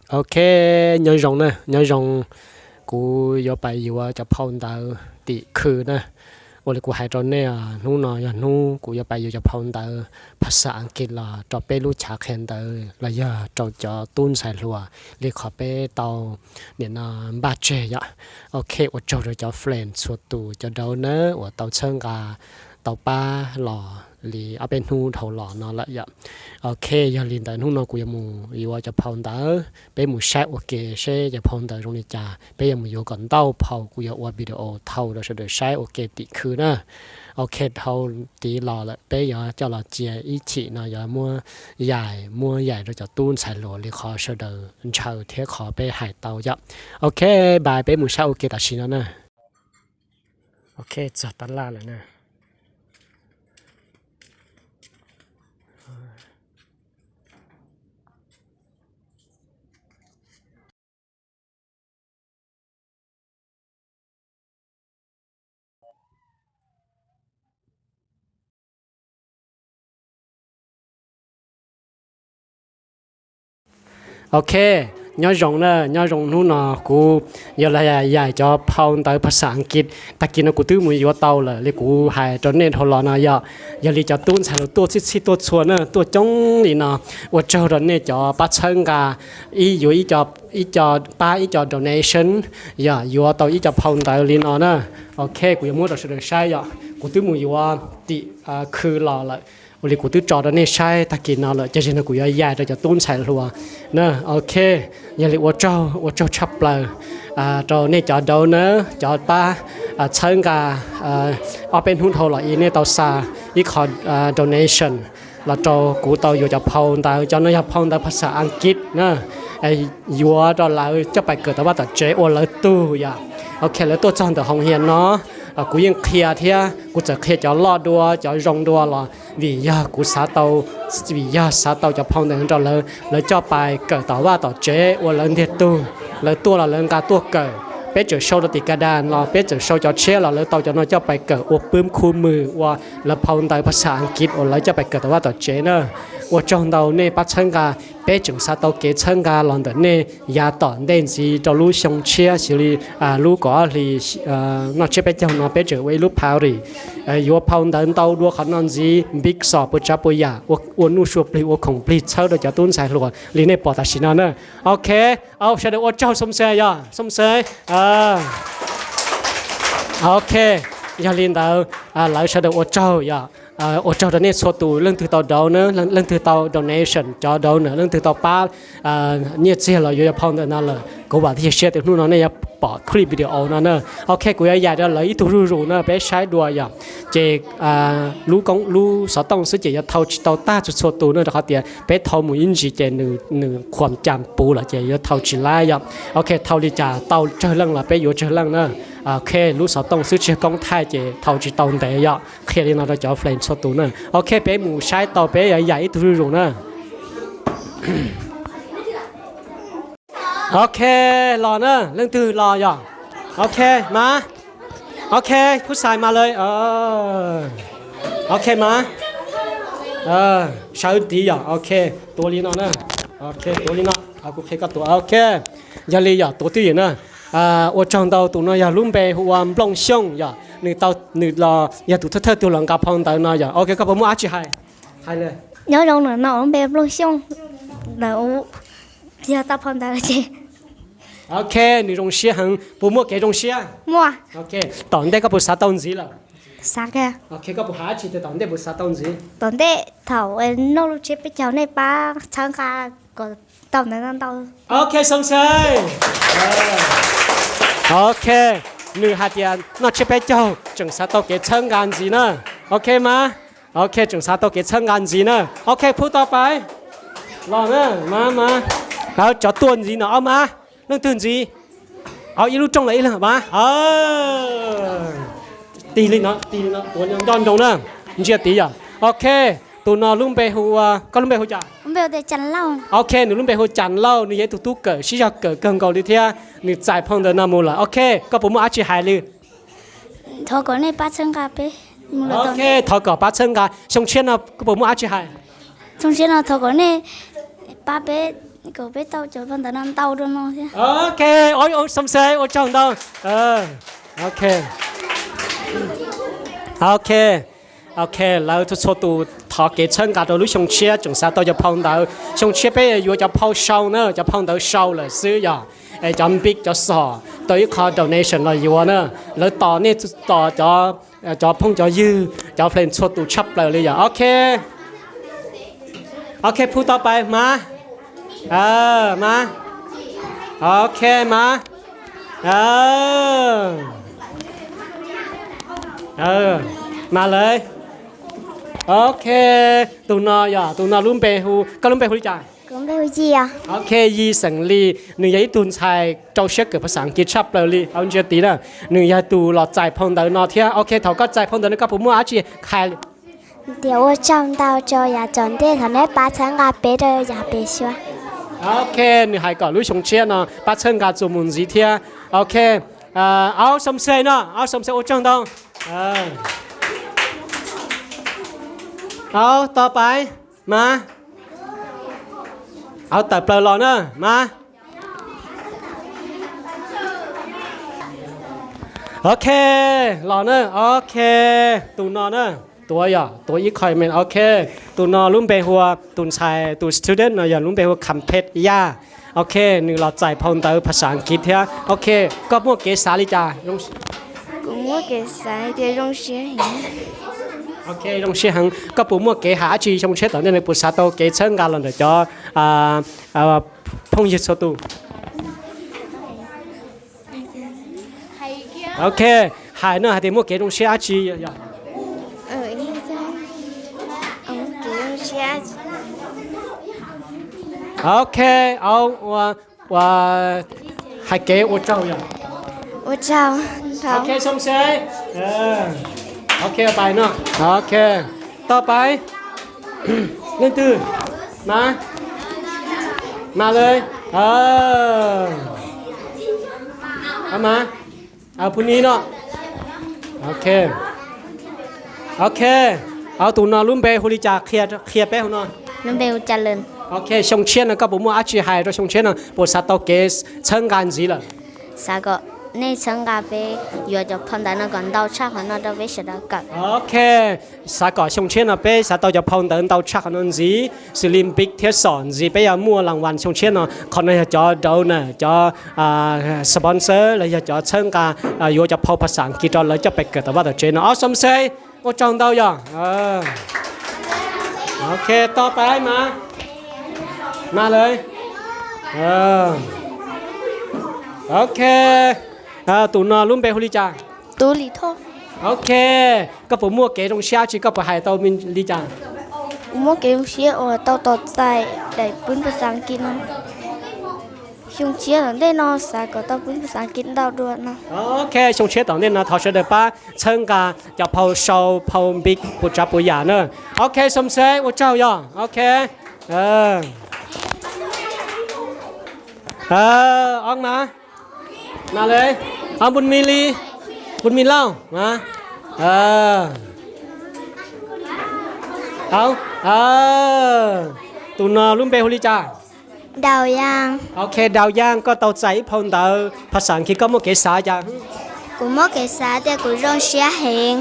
Ok, nyob zoo na, nyob zoo. Kuv yuav pais yuav cov phau ntawv tim khw na. Ua li kuv hais rau nej, hnub no yog hnub kuv yuav pais yuav cov phau ntawv phas xas Askiv los rau peb lub chav qhia ntawv los yog rau cov tub ntxhais hluas li qhov peb tau nim no npaj tseg yom. Ok, ua tsaug rau cov friend txhua tus, cov donor uas tau txhawb nqa, tau pab los li ob peb hnub dhau los no lawm yom. Ok, yog li ntawd hnub no kuv yuav mus yuav cov phau ntawv, peb mus saib ua ke seb cov phau ntawv zoo li cas, peb yuav mus yuav kom ntau phau, kuv yuav ua video thau rau sawv daws saib ua ke tim khw na. Ok, dhau tid los lawm peb yuav coj los cia ib chim no yuav muab yaim, muab yaim rau cov tub ntxhais hluas li qhov sawv daws ntshaw thiab qhov peb hais tau yom. Ok, bye, peb mus saib ua ke tam sim no na. Ok, txog tab laj lawm na. Ok, nyob zoo na, nyob zoo. Hnub no kuv yuav los yaim cov phau ntawv phas xas Askiv. Tag kis no kuv twb mus yuav tau lawm li kuv hais rau nej dhau los no yom. Yog li cov tub ntxhais hluas tuaj txhij txhij tuaj txhua na, tuaj coob li no, ua tsaug rau nej cov pab txhawb nqa, ib yuav ib co, ib co pab ib co donation, yog yuav tau ib co phau ntawv li no na. Ok, kuv yuav muab rau sawv daws saib yom. Kuv twb mus yuav tim khw los lawm, ua li kuv twb tso rau nej saib tag kis no lawm, ces zaum no kuv yuav yaim rau cov tub ntxhais hluas na. Ok, yog li ua tsaug, ua tsaug tshaj plaws rau nej cov donor, cov pab txhawb nqa. Ob peb hnub dhau los li nej tau xa ib qho donation los rau kuv tau yuav cov phau ntawv. Cov no yog phau ntawv phas xas Askiv na, yuav rau lawv coj pais kawm tom vaj tom tsev ua lawv tug yom. Ok, lawv tuaj txog ntawm hoo hias no, kuv yeej qhia thiab, kuv txawm qhia cov loj dua cov zoo dua los vim yog kuv xav tau, vim yog xav tau cov phau ntawv rau lawv, lawv coj pais kawm tom vaj tom tsev ua lawv ntiag tug. Lawv tuaj los lawv nqa tuaj kawm. Peb txawm sau rau tim ka das los peb txawm sau cov tshiab los lawv tau cov no coj pais kawm ua pwb khub mws, ua lawv phau ntawv phas xas Askiv uas lawv coj pais kawm tom vaj tom tsev na. Ua tsaug ntau nej pab txhawb nqa. Peb tseem xav tau kev txhawb nqa los ntawm nej yav tom ntej ntxiv rau lub xyoo tshiab, xws li lub kaum ob hlis noj tsiab peb caug no peb tseem ua ib lub party, yuav phau ntawv ntau dua qhov no ntxiv, npib xos puas tsav puas yam, ua nuj sua plig ua khoom plig txhawb rau cov tub ntxhais hluas li nej pom tam sim no na. Ok, sawv daws ua tsaug Xoo Xes yog Xoo Xes. Ok, yog li ntawd lawv sawv daws ua tsaug yog, ua tsaug rau nej txhua tus, leej twg tau donor, leej twg tau donation, cov donor, leej twg tau pab nyiaj txiag los yuav cov phau ntawv no lawm. Kuv vam thiab cia siab tias hnub no nej yuav pom clip video no na. Ok, kuv yuav yaim rau lawv ib tug zuj zus na peb saib dua yom. Ces lub xov tooj xwb ces yuav thau tsis tau tag txhua txhua tus na, rau qhov tias peb thau mus ib ntsis ces nws qhuam cas puv lawm ces yuav thau tsis laib yom. Ok, thau li cas tau tsawg leej los peb yuav tsawg leej na. Ok, lub xov tooj xwb tsis yog koob thaij ces thau tsis tau ntev yom. Qhia li no rau cov friend txhua tus na. Ok, peb mus saib tau peb yuav yaim ib tug zuj zus na. Ok, los na, leej twg los yog? Ok, mas. Ok, phub xais mas lawm. Ok, mas. Sawv tid yog, ok, tuav li no na. Ok, tuav li no, kuv qhia koj tuav. Ok, yog li yog tuav twj ywm na. Ua tsaug ntau, tus no yog lub npe hu ua Nplooj Xyooj yog, nws tau, nws los yog tus thawj thawj tug los nqa phau ntawv no yog. Ok, koj puas muaj dab tsi hais? Hais li. Nyob zoo, ntawm no lub npe Nplooj Xyooj, ntawm yog tau phau ntawv ces. Ok, nws zoo siab heev, puas muaj kev zoo siab? Muaj. Ok, tom ntej koj puas xav tau ntxiv lawm? Xav. Ok, koj puas hais dab tsi tias tom ntej puas xav tau ntxiv? Tom ntej thaum noj lub tsiab peb caug nej pab txhawb nqa kom tau ntawv ntau ntau. Ok, Xoo Xes. Ok, nws hais tias noj tsiab peb caug tseem xav tau kev txhawb nqa ntxiv na. Ok mas. Ok, tseem xav tau kev txhawb nqa ntxiv na. Ok, phub tau pais. Los na, mas, mas. Cov tuaj ntxiv no ob mas. Leej twg ntxiv? Au, ib lub rooj los ib leeg mas. Tig li no, tig li no, tuav nco nco nroo na. Ntsia tid yom. Ok, tus no lub npe hu ua, koj lub npe hu cas? Ok, nws lub npe hu Cas Lauj, nws yog ib tug tub kawm sib zog kawm kawg nkaus li thiab, nws txais phau ntawv no mus lawm. Ok, koj puas muaj dab tsi hais li? Thov kom nej pab txhawb nqa peb. Ok, thov kom pab txhawb nqa. Xyoo tshiab no koj puas muaj dab tsi hais? Xyoo tshiab no thov kom nej pab peb kom peb tau cov phau ntawv no ntau dua no thiab. Ok, ua, ua, Xoo Xes, ua tsaug ntau. Ok. Ok. Ok, lawv txhua txhua tus thov kev txhawb nqa rau lub xyoo tshiab tseem xav tau cov phau ntawv. Xyoo tshiab peb yuav cov phau sau na, cov phau ntawv sau lawm xwb yog, es cov npib cov xom tau ib qho donation los yuav na. Lawv tos nej, tos cov, cov phooj cov ywg, cov friend txhua tus tshaj plaws li yog. Ok. Ok, phu tau pais mas. Mas. Ok mas. Mas lawv. Ok, tus no yog, tus no lub npe hu, koj lub npe hu li cas? Ok, Yis xeem Lis, nws yog ib tug ntxhais rau siab kawm phas xas As kiv tshaj plaws li, au ntsia tid na. Nws yog tus los txais phau ntawv no thiab. Ok, thaum koj txais phau ntawv no koj puas muaj dab tsi hais? Tias ua tsaug ntau rau yav tom ntej thaum neb pab txhawb nqa peb rau yav pem xyuas. Ok, nws hais kom lub xyoo tshiab no pab txhawb nqa txuas mus ntxiv thiab. Ok, aub Xoo Xes no, aub Xoo Xes ua tsaug ntau. Aub tau pais mas. Aub tawm plaws los na mas. Ok, los na. Ok, tus no na, tuav yog tuav ib qho me. Ok, tus no lub npe hu ua, tus ntxhais tus student no yog lub npe hu ua Khampet Yaj. Ok, nws los txais phau ntawv phas xas As kiv thiab. Ok, koj muaj kev xav li cas? Kuv muaj kev xav tias zoo siab heev. Ok, zoo siab heev. Koj puas muaj kev hais dab tsi xyoo tshiab tom ntej no, puas xav tau kev txhawb nqa los ntawm cov phooj ywg txhua tus? Ok, hais no hais tias muaj kev zoo siab dab tsi yog? Ok, aub, ua, hais kev ua tsaug yog. Ok, Xoo Xes. Ok, pais no. Ok, tau pais. Leej twg? Mas, mas li. Mas, Phuni no. Ok, ok, tus no lub npe hu li cas, qhia peb hauv no. Ok, xyoo tshiab no koj puas muaj dab tsi hais rau xyoo tshiab no, puas xav tau kev txhawb nqa ntxiv lawm? Xav kom nej txhawb nqa peb yuav cov phau ntawv no kom ntau tshaj qhov no rau peb sawv daws kawm. Ok, xav kom xyoo tshiab no peb xav tau cov phau ntawv ntau tshaj qhov no ntxiv, xws li npib thiab xom ntxiv peb yuav muaj las vas xyoo tshiab no. Qhov no yog cov donor, cov sponsor los yog cov txhawb nqa yuav cov phau phas xas As kiv rau lawv coj pais kawm tom vaj tom tsev no. Ob Xoo Xes, ua tsaug ntau yog. Ok, tau pais mas. Mas li. Ok, tus no lub npe hu li cas? Ok, koj puas muaj kev zoo siab dab tsi, koj puas hais tau li cas? Kuv muaj kev zoo siab uas tau tos txais daim pwb phas xas As kiv no. Xyoo tshiab tom ntej no xav kom tau pwb phas xas As kiv ntau dua no. Ok, xyoo tshiab tom ntej no thov sawv daws pab txhawb nqa cov phau sau, phau npib puas tsav puas yam na. Ok, Xoo Xes, ua tsaug yog. Ok, ob mas, mas li, ob Npun Mis Lis, Npun Mis Lauj. Tus no lub npe hu li cas? Daus Yaaj. Ok, Daus Yaaj, koj tau txais ib phau ntawv phas xas As kiv, koj muaj kev xav cas? Kuv muaj kev xav tias kuv zoo siab heev.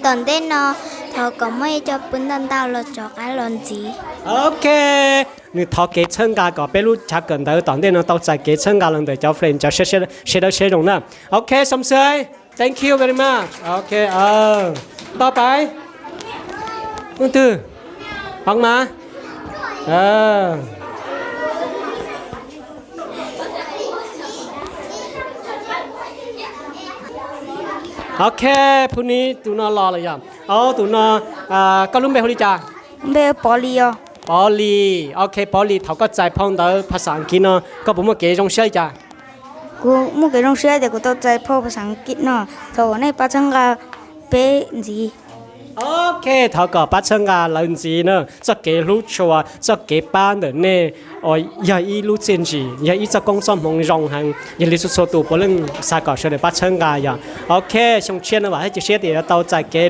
Tom ntej no thov kom muaj ib co pwb ntau ntau los rov qab los ntxiv. Ok, nws thov kev txhawb nqa kom peb lub chav kawm ntawv tom ntej no tau txais kev txhawb nqa los ntawm cov friend, cov siab dawb siab zoo na. Ok, Xoo Xes, thank you very much. Ok, tau pais. Leej twg? Hov mas. Ok, Phuni, tus no los lawm yog. Tus no, koj lub npe hu li cas? Npe Pov Lis os. Pov Lis, ok, Pov Lis, thaum koj txais phau ntawv phas xas As kiv no koj puas muaj kev zoo siab li cas? Kuv muaj kev zoo siab tias kuv tau txais phau phas xas As kiv no, thov nej pab txhawb nqa peb ntxiv. Ok, thov kom pab txhawb nqa lawv ntxiv na. Txoj kev hlub tshua, txoj kev pab ntawm nej uas yog ib lub txiaj ntsim, yog ib txoj koob txoj hmoov zoo heev. Yog li txhua txhua tus puav leej xav kom sawv daws pab txhawb nqa yog. Ok, xyoo tshiab no vam thiab cia siab tias yuav tau txais kev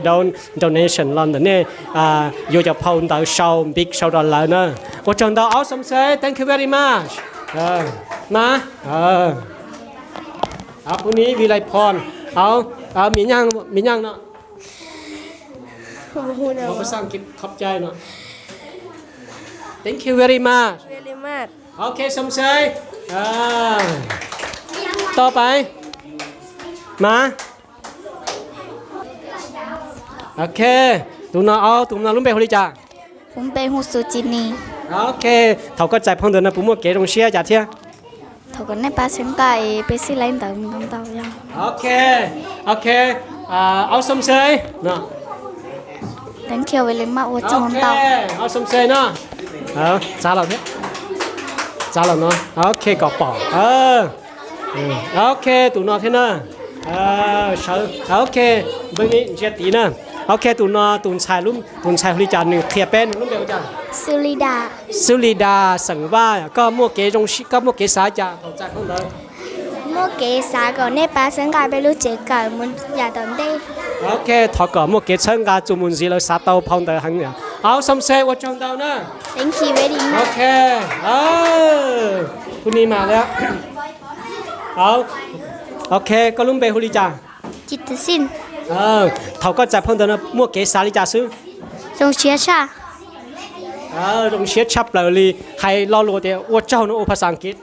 donation los ntawm nej yuav cov phau ntawv sau, npiv sau rau lawv na. Ua tsaug ntau, awesome, say thank you very much. Mas, phu ni vi lai phon, au, mi nyaj no. Khov cai no. Thank you very much. Ok, xom xai. To pais. Mas. Ok, tus no, tus no lub npe hu li cas? Kuv npe hu Xus Tsis Nis. Ok, thaum koj txais phau ntawv no puas muaj kev zoo siab cas thiab? Thaum kom nej pab txhawb nqa es peb xij laib ntawv mus ntau ntau yog. Ok, ok, awesome say. Thank you very much, ua tsaug ntau. Awesome say no. Txav los thiab. Txav los no. Ok, kom pom. Ok, tus no thiab na. Ok, npawg ni ntsia tid na. Ok, tus no tus ntxhais, tus ntxhais hu li cas, nws qhia peb nws lub npe hu cas? Xws li das xeem Vaj, koj muaj kev zoo, koj muaj kev xav cas thaum txais phau ntawv? Muaj kev xav kom nej pab txhawb nqa peb lub tsev kawm mus yav tom ntej. Ok, thov kom muaj kev txhawb nqa txuas mus ntxiv lawv xav tau phau ntawv heev. Awesome say, ua tsaug ntau na. Ok, hu ni mas li. Ok, koj lub npe hu li cas? Thaum koj txais phau ntawv no muaj kev xav li cas xwb? Zoo siab tshaj. Zoo siab tshaj plaws li, hais lo lus tias ua tsaug no ua phas xas Askiv.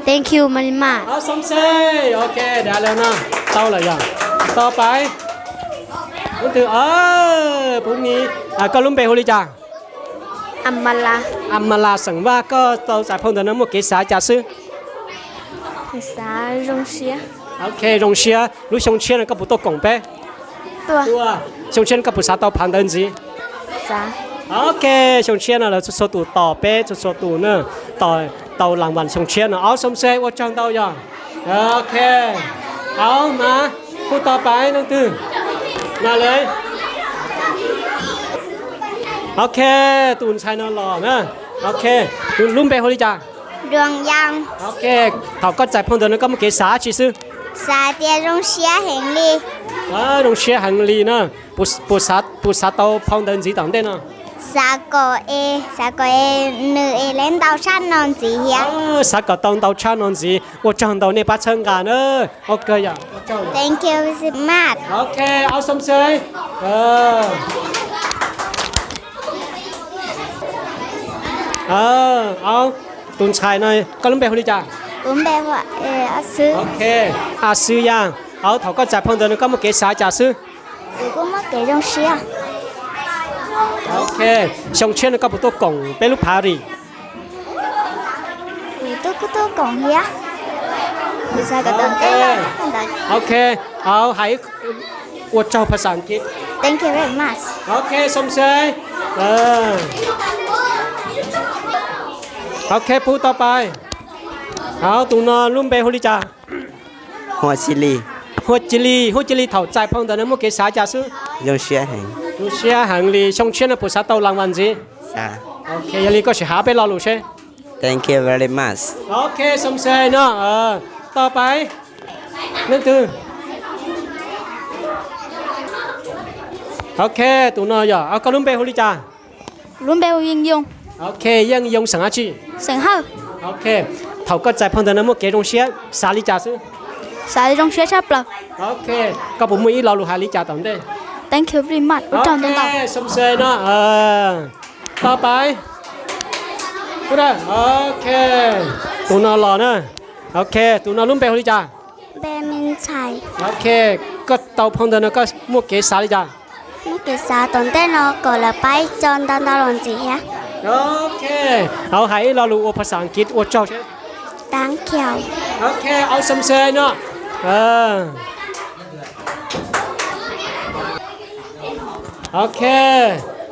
Thank you very much. Awesome say. Ok, dav li no. Tau lawm yog. To pais. Lub twg? Pub ni. Koj lub npe hu li cas? Amala xeem Vaj, koj tau txais phau ntawv no muaj kev xav cas xwb? Ok, zoo siab. Lub xyoo tshiab no koj puas tuaj koom peb? Xyoo tshiab no koj puas xav tau phau ntawv ntxiv? Ok, xyoo tshiab no lawv txhua txhua tus tos peb txhua txhua tus na, tos tau las vas xyoo tshiab no. Awesome say, ua tsaug ntau yog. Ok, au mas, kuj to pais leej twg? Mas li. Ok, tus ntxhais no los na. Ok, lub npe hu li cas? Ok, thaum koj txais phau ntawv no koj muaj kev xav dab tsi xwb? Xav tias zoo siab heev li. Zoo siab heev li na. Puas xav tau phau ntawv ntxiv tom ntej no? Xav kom, xav kom nws es lawv ntau tshaj no ntxiv thiab. Xav kom tau ntau tshaj no ntxiv. Ua tsaug ntau nej pab txhawb nqa na. Ok, awesome say. Tus ntxhais no, koj lub npe hu li cas? Ok, A Xwb Yaj. Au, thaum koj txais phau ntawv no koj muaj kev xav cas xwb? Xyoo tshiab no koj puas tuaj koom peb lub party? Ok, au, hais ua tsaug phas xas Askiv. Ok, awesome say. Ok, pub to pais. Au, tus no lub npe hu li cas? Huaj Cia Li. Huaj Cia Li, thaum txais phau ntawv no muaj kev xav cas xwb? Zoo siab heev li. Xyoo tshiab no puas xav tau las vas ntxiv? Yog li koj sim hais peb lo lus seb. Ok, awesome say no. To pais. Leej twg? Ok, tus no yog, koj lub npe hu li cas? Lub npe hu Yeej Yoo. Ok, Yeej Yoo xeem dab tsi? Xeem Hawj. Ok, thaum koj txais phau ntawv no muaj kev zoo siab xav li cas xwb? Xav zoo siab tshaj plaws. Ok, koj puas muaj ib lo lus hais li cas tom ntej? Thank you very much, ua tsaug ntau ntau. Awesome say no. To pais. Ok, tus no los na. Ok, tus no lub npe hu li cas? Ok, koj tau phau ntawv no koj muaj kev xav li cas? Muaj kev xav tom ntej no kom lawv pab ib co ntau ntau los ntxiv thiab. Ok, au, hais ib lo lus ua phas xas Askiv ua tsaug seb. Awesome say no. Ok,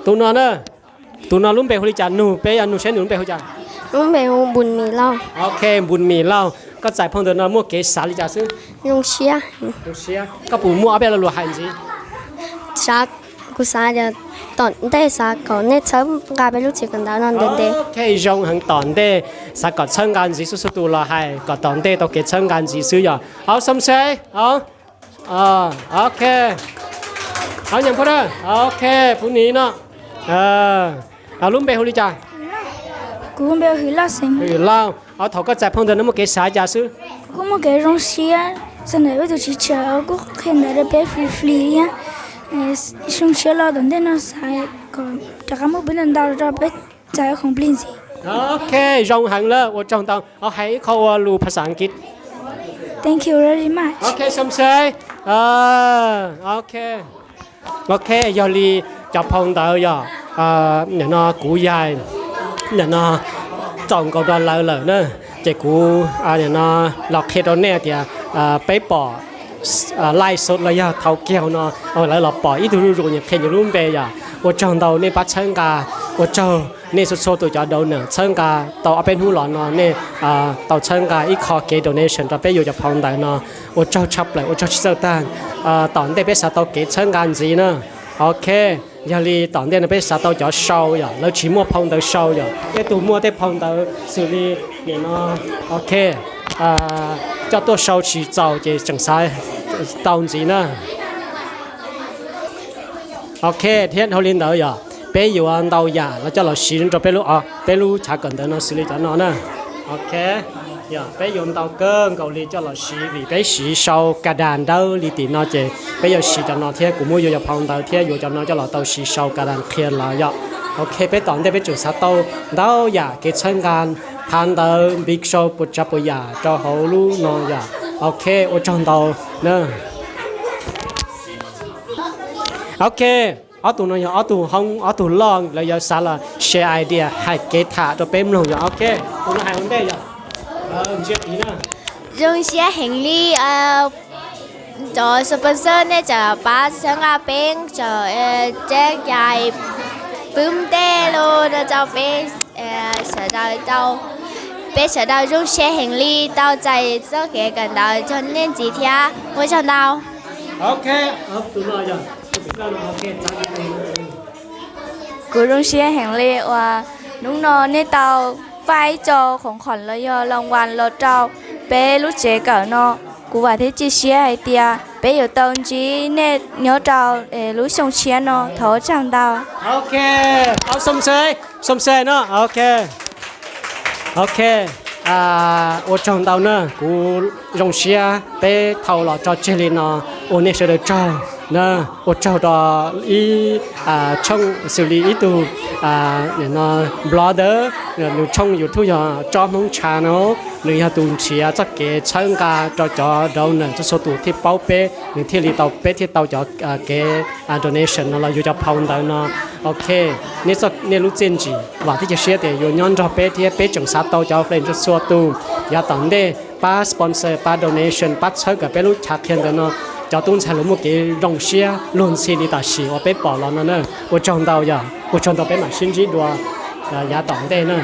tus no na, tus no lub npe hu li cas? Nug peb, yog nug seb nws lub npe hu cas. Lub npe hu Npus Mis Lauj. Ok, Npus Mis Lauj, koj txais phau ntawv no muaj kev xav li cas xwb? Zoo siab. Koj puas muaj ob peb lo lus hais ntxiv? Kuv xav tias tom ntej xav kom nej txhawb nqa peb lub tsev kawm ntawv no ntev ntev. Ok, zoo heev, tom ntej xav kom txhawb nqa ntxiv, xub xub tus los hais kom tom ntej tau kev txhawb nqa ntxiv xwb yom. Au, xom se, au. Ok. Au, nyam phu da. Ok, phu ni no. Lub npe hu li cas? Kuv npe Hwm Lauj Xeev. Hwm Lauj, au, thaum koj txais phau ntawv no muaj kev xav cas xwb? Kuv kuj muaj kev zoo siab, txog ntawm peb tus tswv tshav kuj qhia ntawv rau peb free free thiab, zoo siab los tom ntej no xav kom rov qab muaj peb ntau ntau rau peb txais khoom plig ntxiv. Ok, zoo heev lawm, ua tsaug ntau. Au, hais ib qho ua lus phas xas Askiv. Thank you very much. Ok, xom se. Ok. Ok, yog li cov phau ntawv yog, nim no kuv yog, nim no txaus nkaus rau lawv lawm na, ces kuv nim no los qhia rau nej tias peb pom live show los yog thaum kiag no lawv los pom ib tug zuj zus nyias qhia nyias lub npe yom. Ua tsaug ntau nej pab txhawb nqa, ua tsaug nej txhua txhua tus cov donor txhawb nqa tau ob peb hnub los no nej tau txhawb nqa ib qho kev donation rau peb yuav cov phau ntawv no. Ua tsaug tshaj plaws, ua tsaug tsis txawj tag. Tom ntej peb xav tau kev txhawb nqa ntxiv na. Ok, yog li tom ntej no peb xav tau cov sau yom, lawv tsis muaj phau ntawv sau yom, tej tug muaj tej phau ntawv xws li nim no, ok, coj tuaj sau tsis txaus ces tseem xav tau ntxiv na. Ok, thiab dhau li ntawd yog peb yuav ntau yam los coj los siv rau peb lub, peb lub chav kawm ntawv no xws li cov no na. Ok, yog peb yuav ntau kawg nkaus li coj los siv vim peb siv sau ka das dawb li tim no ces peb yuav siv cov no thiab kuv muab yuav cov phau ntawv thiab yuav cov no coj los tau siv sau ka das qhia los yom. Ok, peb tom ntej peb tseem xav tau ntau yam kev txhawb nqa, phav ntawv, npiv sau puas tsav puas yam rau hauv lub no yom. Ok, ua tsaug ntau na. Ok, ob tug no yog ob tug hoob, ob tug loj, lawv yuav xav los share idea hais kev tham rau peb mloog yom. Ok, tus no hais ua ntej yom. Ntsia tiv na. Zoo siab heev li, cov sponsor nej tseem pab txhawb nqa peb, tseem cai pub ntej los rau peb, sawv daws tau, peb sawv daws zoo siab heev li tau txais txoj kev kawm ntawv rau nej ntxiv thiab, ua tsaug ntau. Ok, kuv zoo siab heev li uas hnub no nej tau faib ib co khoom khom los yog loos vas los rau peb lub tsev kawm no. Kuv vam thiab cia siab hais tias peb yuav tau ntsib nej nyob rau lub xyoo tshiab no. Thov ua tsaug ntau. Ok, au, xom se, xom se no, ok. Ok, ua tsaug ntau na, kuv zoo siab peb tau los tso tseg li no, ua nej sawv daws tsaug na, ua tsaug rau ib tshooj xws li ib tug blogger, nws tshooj YouTube yog Tsob Hmoob Channel, nws yog tus nrhiav txoj kev txhawb nqa rau cov donor txhua txhua tus thiaj paub peb, nws thiaj li tau, peb thiaj tau cov kev donation no los yuav cov phau ntawv no. Ok, nej lub txiaj ntsim vam thiab cia siab tias yuav nyob nrog peb thiab peb tseem xav tau cov friend txhua txhua tus yav tom ntej pab sponsor, pab donation, pab txhawb kom peb lub chav qhia ntawv no cov tub ntxhais los muaj kev zoo siab luag ntxhi li tam sim uas peb pom los no na. Ua tsaug ntau, yog ua tsaug ntau, peb mam sib ntsib dua yav tom ntej na.